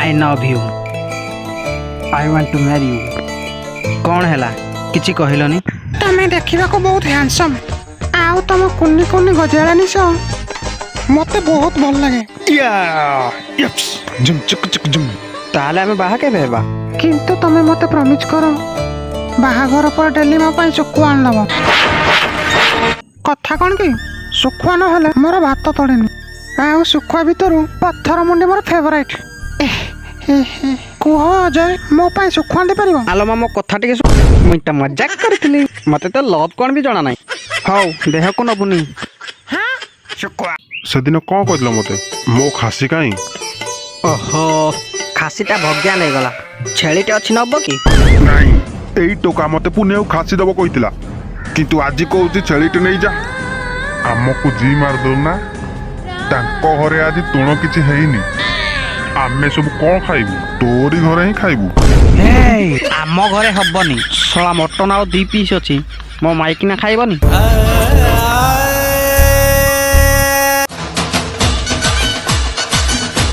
I love you, I want to marry you. କ'ଣ ହେଲା, କିଛି କହିଲନି? ତମେ ଦେଖିବାକୁ ବହୁତ ହ୍ୟାଣ୍ଡସମ୍, ଆଉ ତମ କୁନି କୁନି ଗଜେଳା ନିଶ ମତେ ବହୁତ ଭଲ ଲାଗେ। ଜୁମ୍ ଚୁକ୍ ଚୁକ୍ ଜୁମ୍। ତାହେଲେ ଆମେ ବାହା କେବେ ହେବା? କିନ୍ତୁ ତମେ ମତେ ପ୍ରମିଜ କର, ବାହାଘର ପରେ ଡେଲି ମୋ ପାଇଁ ଶୁଖୁଆ ଆଣିଦବ। କଥା କ'ଣ କି, ଶୁଖୁଆ ନହେଲେ ମୋର ଭାତ ତଡ଼େନି। ଆଉ ଶୁଖୁଆ ଭିତରୁ ପଥର ମୁଣ୍ଡି ମୋର ଫେଭରାଇଟ୍। କୁହ ଅଜୟ, ମୋ ପାଇଁ ଶୁଖୁଆ ଆଣିପାରିବ? ଆଲୋ ମା, ମୋ କଥା ଟିକେ ଶୁଣ। ମୁଇଁ ତ ମଜାକ କରିଥିଲି, ମତେ ତ ଲଭ୍ କ'ଣ ବି ଜଣା ନାହିଁ। ହଉ, ଦେହକୁ ନବୁନି। ସେଦିନ କ'ଣ କହିଥିଲ ମତେ? ମୋ ଖାସି କାହିଁ? ଓହୋ, ଖାସିଟା ଭଗିଆ ନେଇଗଲା। ଛେଳିଟେ ଅଛି, ନବ କି? ନାଇଁ, ଏଇ ଟୋକା ମତେ ପୁନିଆକୁ ଖାସି ଦବ କହିଥିଲା, କିନ୍ତୁ ଆଜି କହୁଛି ଛେଳିଟେ ନେଇଯା। ଆମକୁ ଜି ମାରିଦଉ ନା। ତାଙ୍କ ଘରେ ଆଜି ତୁଣ କିଛି ହେଇନି, ଆମେ ସବୁ କ'ଣ ଖାଇବୁ? ତୋରି ଘରେ ହିଁ ଖାଇବୁ। ଆମ ଘରେ ହବନି। ଶଳା, ମଟନ ଆଉ 2 ପିସ୍ ଅଛି, ମୋ ମାଇକିନା ଖାଇବନି।